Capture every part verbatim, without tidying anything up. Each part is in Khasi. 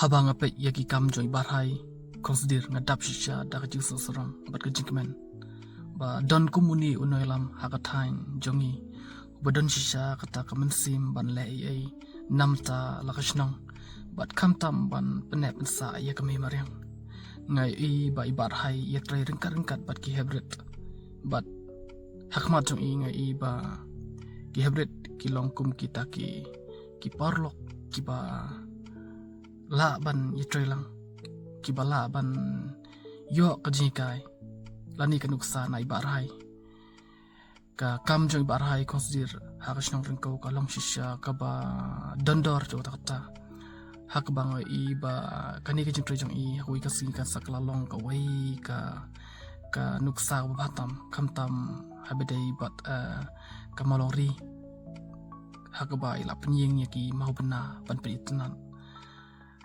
Haba nga peit ïa ki kam jong i Bah Rhai, consider nga dap shisha da ka jingsngewsarong bad ka jingkmen ba don kum une u nongïalam ha ka thaiñ jong ngi, uba don shisha kata ka mynsiem ban leh ei ei namar la ka shnong bad khamtam ban pynneh pynsah ïa ka mei mariang. Nga ïohi ba i Bah Rhai ïatrei ryngkat ryngkat bad ki heprit, bad ha khmat jong i nga ïohi ba ki heprit ki long kum kita ki, ki paralok kiba lah ban ïatrei lang, kiba lah ban ïoh ka jinghikai lane ka nuksa na i Bah Rhai. Ka kam jong i Bah Rhai, consider ha ka shnong Ryngkew, ka long shisha kaba don dor jong kata kata. Ha kaba nga ïohi ba kane ka jingtrei jong i ha kawei ka sngi kan sa kylla long kawei ka, ka nuksa kaba bha tam, khamtam haba dei bad, eh, ka mawlong ri, ha kaba i la pynïeng ïa ki mawbynna ban pynitynnad.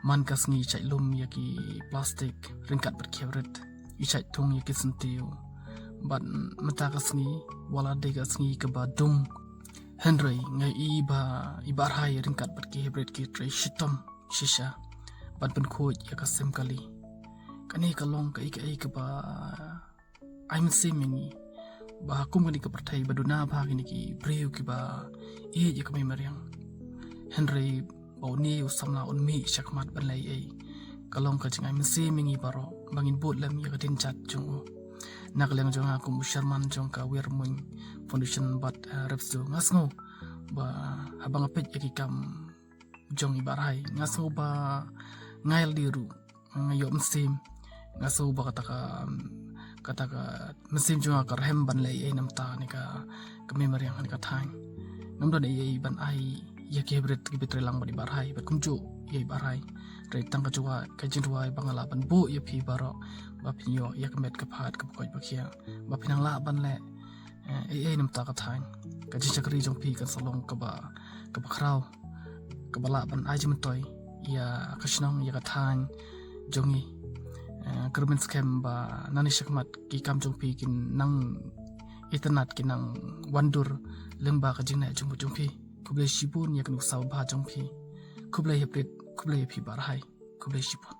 Man ka sngi i shait lum ïa ki plastik ryngkat bad ki heprit, i shait thung ïa ki syntiew. Bad mynta ka sngi, wat la dei ka sngi kaba dum, hynrei nga ïohi ba i Bah Rhai ryngkat bad ki heprit ki trei shitom shisha ban pynkhuid ïa ka sem kali. Kane ka long kaei kaei kaba ai mynsiem ïa ngi ba ha kum kane ka pyrthei ba duna bha kine ki briew kiba ïeit ïa ka mei mariang, hynrei ba une u samla un mih sha khmat ban leh ei ei. Ka long ka jingai mynsiem ïa ngi baroh ba ngin bud lem ïa ka dienjat jong u. Na ka liang jong nga kum u chairman jong ka Wirmuin Foundation bad, eh, Repso, nga sngew ba haba nga peit ïa ki kam jong i Bah Rhai, nga sngew ba nga ïalade ruh, nga ïoh mynsiem. Nga sngew ba kata ka, kata ka mynsiem jong nga ka rhem ban leh ei ei namar kane ka, ka mei mariang, kane ka thaiñ. Ngam don ei ei ban ai ïa ki heprit kiba trei lang bad i Bah Rhai bad kumjuh ïa i Bah Rhai. Hynrei tang ka jingduwai, ka jingduwai ba nga lah ban buh ïa phi baroh ba phin ïoh ïa ka met ka phad, ka pyrkhat ba khia, ba phin nang lah ban leh, eh, ei ei namar ka thaiñ. Ka jingshakri jong phi kan sa long kaba, kaba khraw, kaba lah ban ai jingmyntoi ïa ka shnong, ïa ka thaiñ jong ngi. Eh, kyrmen skhem ba nangne shakhmat ki kam jong phi kin nang itynnad, kin nang wandur lyngba ka jingneh jingmut jong phi. Khublei shibun ïa ka nuksa babha jong phi. Khublei heprit, khublei ïa phi Bah Rhai. Khublei shibun.